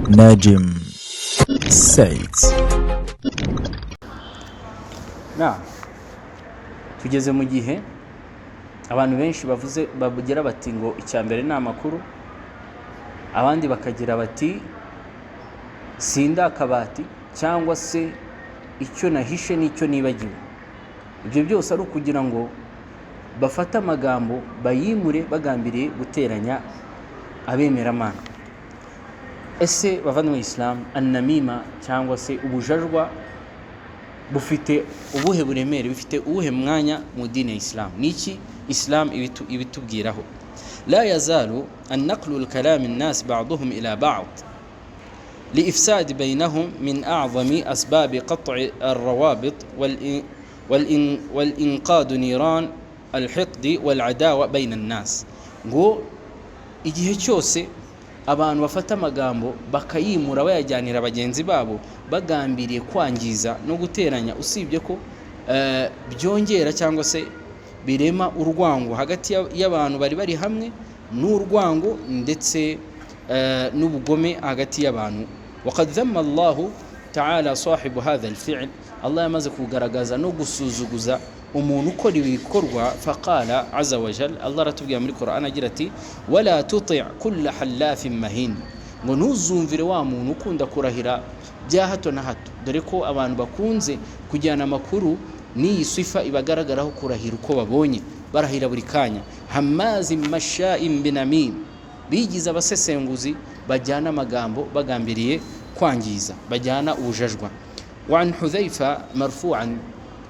Najim Said. Na tugeze mu gihe abantu benshi bavuze bagira bati ngo icya mbere ni amakuru, abandi bakagira bati sindi akabati, cyangwa se icyo nahishe n'icyo nibagiwe. Ibyo byose ari ukugira ngo bafate amagambo bayimure bagambiriye guteranya abemeramana. Ese bavandimwe, Isilamu, annamima cyangwa se ubujajwa bufite ubuhe buremere, bufite uwuhe mwanya mu dini ya Isilamu? Ni iki Isilamu ibitubwiraho? La yazalu annaqlu lkalami nnas baduhum ila bad لإفساد بينهم من أعظم أسباب قطع الروابط والإنقاد نيران الحقد والعداوة بين الناس. Ngo igihe cyose abantu bafata amagambo bakayimura bayajyanira bagenzi babo bagambiriye kwangiza no guteranya, usibye ko byongera cyangwa se birema urwango hagati y'abantu bari bari hamwe, n'urwango ndetse n'ubugome hagati y'abantu. وقد ذم الله تعالى صاحب هذا الفعل. Allah yamaze kugaragaza no gusuzuguza umuntu ukora ibi bikorwa. فقال عز وجل, Allah aratubwira muri Quran agira ati: ولا تطع كل حلاف مهين. Ngo ntuzumvire wa muntu ukunda kurahira bya hato na hato, dore ko abantu bakunze kujyana amakuru n'iyi sifa ibagaragaraho kurahira uko babonye, barahira buri kanya. هماز مشاء بنميم, bigize abasesenguzi bajyana amagambo bagambiriye kwangiza, bajyana ubujajwa. وعن حذيفة مرفوعا,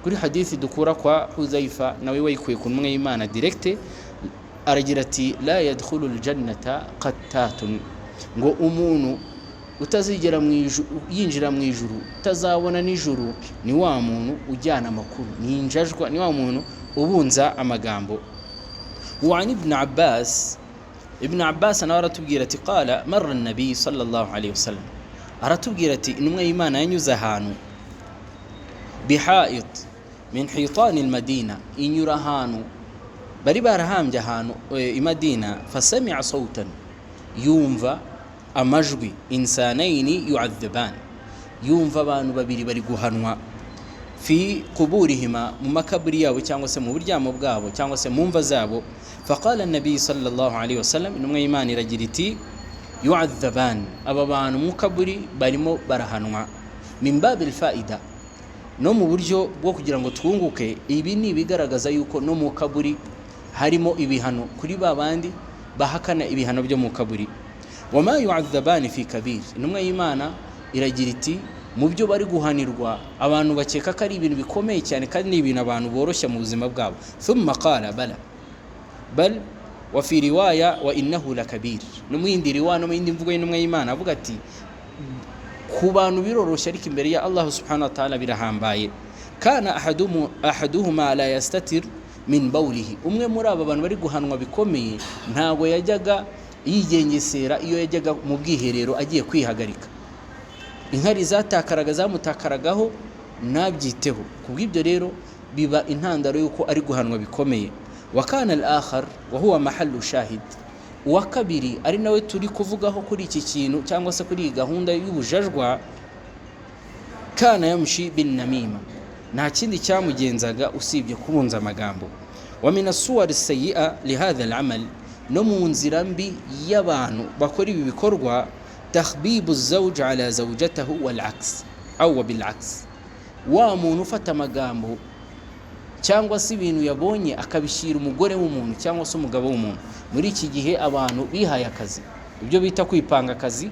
kuri hadithi dukura kwa Hudhaifa, nawe wayikuye ku ntumwa y'Imana direct, aragira ati: لا يدخل الجنة قتات. Ngo umuntu utazigera yinjira mu ijuru, utazabona n'ijuru, ni wa muntu ujyana amakuru, ni injajwa, ni wa muntu ubunza amagambo. وعن ابن عباس, Ibn Abbas nawe aratubwira ati: قال مر النبي صلى الله عليه وسلم, aratubwira ati intumwa y'Imana yanyuze ahantu بحائط من حيطان المدينة, inyura ahantu bari barahambye ahantu i Madina. فسمع صوتا, yumva amajwi, إنسانين يعذبان, yumva abantu babiri bari guhanwa, في قبورهما, mu makaburi yabo cyangwa se mu buryamo bwabo cyangwa se mu mva zabo. فقال النبي صلى الله عليه وسلم, intumwa y'Imana iragira iti: يعذبان, aba bantu mu kaburi barimo barahanwa. من باب الفائدة, no mu buryo bwo kugira ngo twunguke, ibi ni ibigaragaza yuko no mu kaburi harimo ibihano kuri ba bandi bahakana ibihano byo mu kaburi. وما يعذبان في كبير, intumwa y'Imana iragira iti mu byo bari guhanirwa abantu bakeka ko ari ibintu bikomeye cyane, kandi ni ibintu abantu boroshya mu buzima bwabo. ثم قال بلى بل وفي رواية وإنه لكبير. No mu yindi riwaya, no mu yindi mvugo y'intumwa y'Imana avuga ati ku bantu biroroshye, ariko imbere ya Allah سبحانه وتعالى birahambaye. كان أحدهما لا يستتر من بوله, umwe muri aba bantu bari guhanwa bikomeye ntabwo yajyaga yigengesera iyo yajyaga mu bwiherero agiye kwihagarika, inkari zatakaraga zamutakaragaho ntabyiteho. Kubw'ibyo rero biba intandaro y'uko ari guhanwa bikomeye. وكان الآخر وهو محل الشاهد, uwa kabiri ari nawe turi kuvugaho kuri iki kintu cyangwa se kuri iyi gahunda y'ubujajwa, كان يمشي بالنميمة, nta kindi cyamugenzaga usibye kubunza amagambo. ومن الصور السيئة لهذا العمل, no mu nzira mbi y'abantu bakora ibi bikorwa, تخبيب الزوج على زوجته والعكس أو بالعكس, wa muntu ufata amagambo cyangwa se ibintu yabonye akabishyira umugore w'umuntu cyangwa se umugabo w'umuntu. Muri iki gihe abantu bihaye akazi, ibyo bita kwipanga akazi.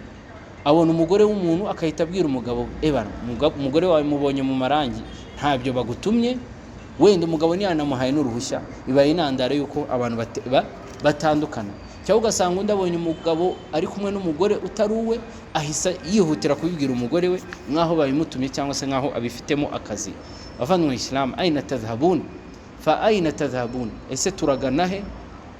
Abona umugore w'umuntu akahita abwira umugabo: "Ebana, umugore wawe mubonye mu marangi." Ntabyo bagutumye, wenda umugabo ntiyanamuhaye n'uruhushya, bibaye intandaro y'uko abantu batandukana. Cyangwa ugasanga undi abonye umugabo ari kumwe n'umugore utari uwe, ahise yihutira kubibwira umugore we nk'aho babimutumye cyangwa se nk'aho abifitemo akazi. Bavandimwe Isilamu, أين تذهبون فأين تذهبون? Ese turagana he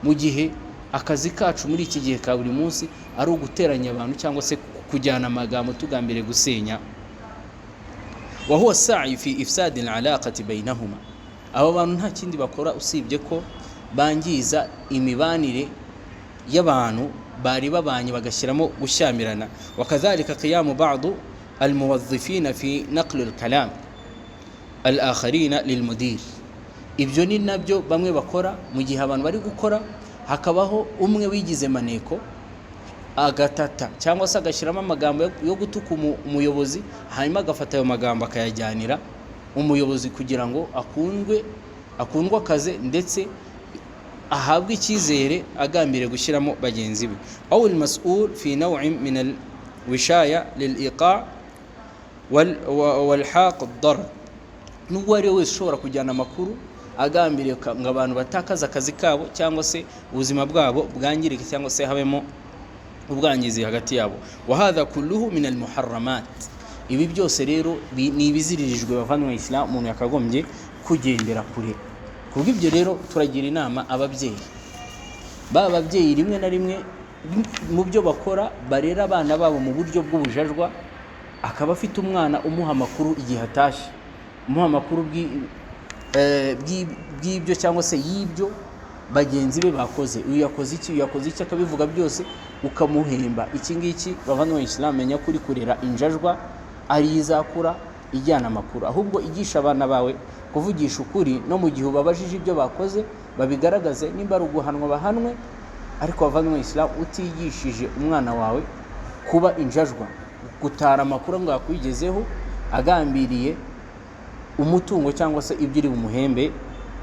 mu gihe akazi kacu muri iki gihe ka buri munsi ari uguteranya abantu cyangwa se kujyana amagambo tugambiriye gusenya? وهو السعي في إفساد العلاقة بينهما, aba bantu nta kindi bakora usibye ko bangiza imibanire y'abantu. Bari babanye bagashyiramo gushyamirana. وكذلك قيام بعض الموظفين في نقل الكلام الآخرين للمدير. Ibyo ni nabyo bamwe bakora mu gihe abantu bari gukora, hakabaho umwe wigize maneko, agatata cyangwa se agashyiramo amagambo yo gutuka umuyobozi, hanyuma agafata ayo magambo akayajyanira umuyobozi kugira ngo akundwe, akundwe akaze, ndetse ahabwe icyizere, agambiriye gushyiramo bagenzi be. أو المسؤول في نوع من الوشاية للإيقاع والحاق الضرر. N'uwo ari we wese ushobora kujyana amakuru agambiriye ngo abantu batakaze akazi kabo, cyangwa se ubuzima bwabo bwangirike, cyangwa se habemo ubwangizi hagati yabo. وهذا كله من المحرمات. Ibi byose rero ni ibiziririjwe, bavandimwe Islam, umuntu yakagombye kugendera kure. Kubw'ibyo rero turagira inama ababyeyi, ba babyeyi rimwe na rimwe mu byo bakora barera abana babo mu buryo bw'ubujajwa, akaba afite umwana umuha amakuru igihe atashye, umuha amakuru bw'ibyo cyangwa se y'ibyo bagenzi be bakoze, uyu yakoze iki, uyu yakoze iki, akabivuga byose, ukamuhemba. Iki ngiki, bavandimwe Islam, menya ko uri kurera injajwa ari izakura ijyana amakuru. Ahubwo igisha abana bawe kuvugisha ukuri, no mu gihe ubabajije ibyo bakoze babigaragaze, nimba ari uguhanwa bahanwe. Ariko bavandimwe Islam, utigishije umwana wawe kuba injajwa, gutara amakuru ngo yakwigezeho agambiriye umutungo cyangwa se ibyo uri bumuhembe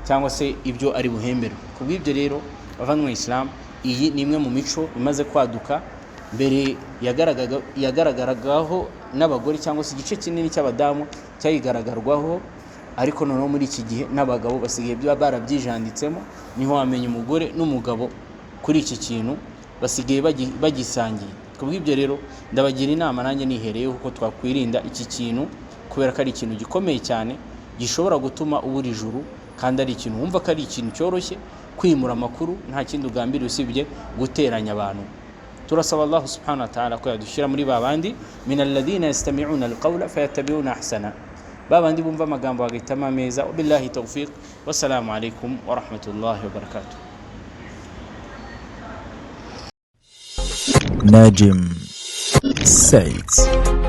cyangwa se ibyo ari buhemberwe. Ku bw'ibyo rero, bavandimwe Islam, iyi ni imwe mu mico imaze kwaduka. Mbere yagaragaragaho n'abagore, cyangwa se igice kinini cy'abadamu cyayigaragarwaho, ariko noneho muri iki gihe n'abagabo basigaye barabyijanditsemo. Niho wamenya umugore n'umugabo kuri iki kintu basigaye bagisangiye. Ku bw'ibyo rero ndabagira inama, nanjye nihereyeho, kuko twakwirinda iki kintu, kubera ko ari ikintu gikomeye cyane gishobora gutuma ubura ijuru, kandi ari ikintu wumva ko ari ikintu cyoroshye, kwimura amakuru nta kindi ugambiriye usibye guteranya abantu. Turasaba الله سبحانه وتعالى ko yadushyira muri ba bandi من الذين يستمعون القول فيتبعون أحسنه, ba bandi bumva amagambo bagahitamo ameza. وبالله التوفيق، والسلام عليكم ورحمة الله وبركاته. Najim Said.